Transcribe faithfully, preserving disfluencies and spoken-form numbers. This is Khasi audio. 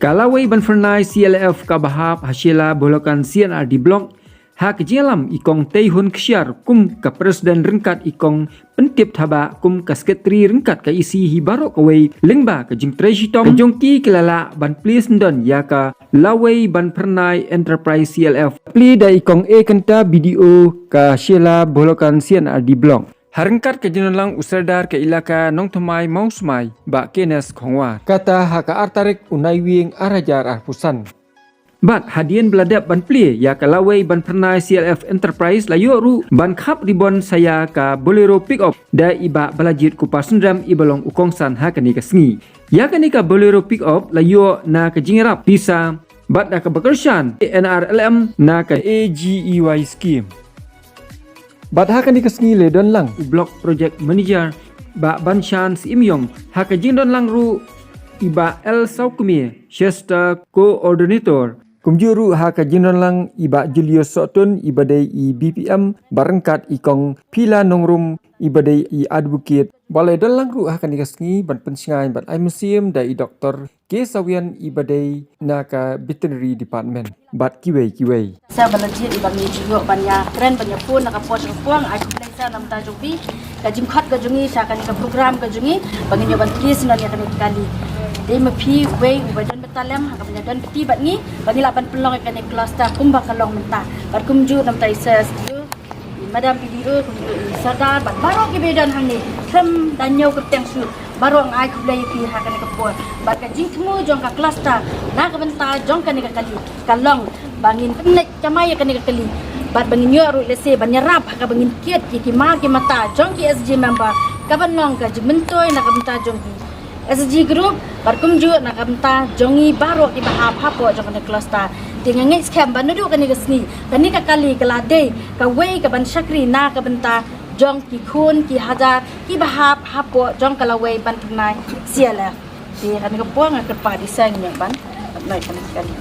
Ka lawei ban phyrnai C L F kaba hap ha Shella Bholokan C and R D Block, ha ka jingïalam i Kong Teihun Kshiar kum ka President ryngkat i Kong Pyntip Thabah kum ka Secretary ryngkat ka E C hi baroh kawei lyngba ka jingtrei shitom ka jong ki, ki la lah ban plie syndon ïa ka lawei ban phyrnai Enterprise C L F. Plie da i Kong A Kynta, B D O ka Shella Bholokan C and R D Block. Ha ryngkat ka jingdon lang u Sordar ka Elaka Nongthymmai Mawsmai, Bah Kenneth Khongwar. Kata ha ka ar tarik u Naiwieng ar hajar arphew san. Bad hadien ba la dep ban plie ïa ka lawei ban phyrnai C L F Enterprise, la ïoh ruh ban khap ribon sa ïa ka Bolero Pickup da i Bah Balajied Kupar Synrem iba long u kongsan ha kane ka sngi. Ïa kane ka Bolero Pickup la ïoh na ka jingïarap pisa bad da kaba kyrshan N R L M na ka A G E Y scheme. Bad ha kane ka sngi la don lang u Block Project Manager Bah Banshan Syiemiong, ha ka jingdon lang ruh i Bah L Sawkmie, Shasta Coordinator. Kumjuh ruh ha ka jingdon lang i Bah Julius Sohtun iba dei i B P M, bad ryngkat i Kong Phila Nongrum iba dei i Advocate. Bad la don lang ruh ha kane ka sngi ban pynshngaiñ bad ai mynsiem da i Doktor K Sawian iba dei na ka Veterinary Department bad kiwei kiwei. Sa ba la jied iba ngi ju ïoh ban ïa kren ban ïa phone na ka por sha ka por. Ai khublei sa na ka bynta jong phi, ka jingkhot ka jong ngi sha kane ka program ka jong ngi ba ngin ïoh ban plie syndon ïa kane ka kali. Dei ma phi uwei uba don bynta lem ha kaba ïa don kti bad ngi ba ngi lah ban pynlong ïa kane ka cluster kumba ka long mynta. Bad kumjuh na ka bynta i Sir S D O, i Madam B D O, kumjuh i Sordar bad baroh kiba don hangne, khlem da ñiew kyrteng shuh, baroh nga ai khublei ïa phi ha kane ka por. Bad ka jingthmu jong ka cluster na ka bynta jong kane ka kali ka long ba ngin pynleit kamai ïa kane ka kali bad ba ngin ïoh ruh lehse ban ïarap ha kaba ngin kit ïa ki mar ki mata jong ki S G member, kaban long ka jingmyntoi na ka bynta jong ki S G group bad kumjuh na ka bynta jong ngi baroh kiba hap hapoh jong kane ka cluster. Te nga ngeit skhem ba naduh kane ka sngi kane ka kali ka la dei kawei kaban shakri na ka bynta jong ki khun ki hajar kiba hap hapoh jong ka lawei ban phyrnai C L F. Te ha kane ka por nga kyrpad i Seng ïa ban phyrnai kane ka kali.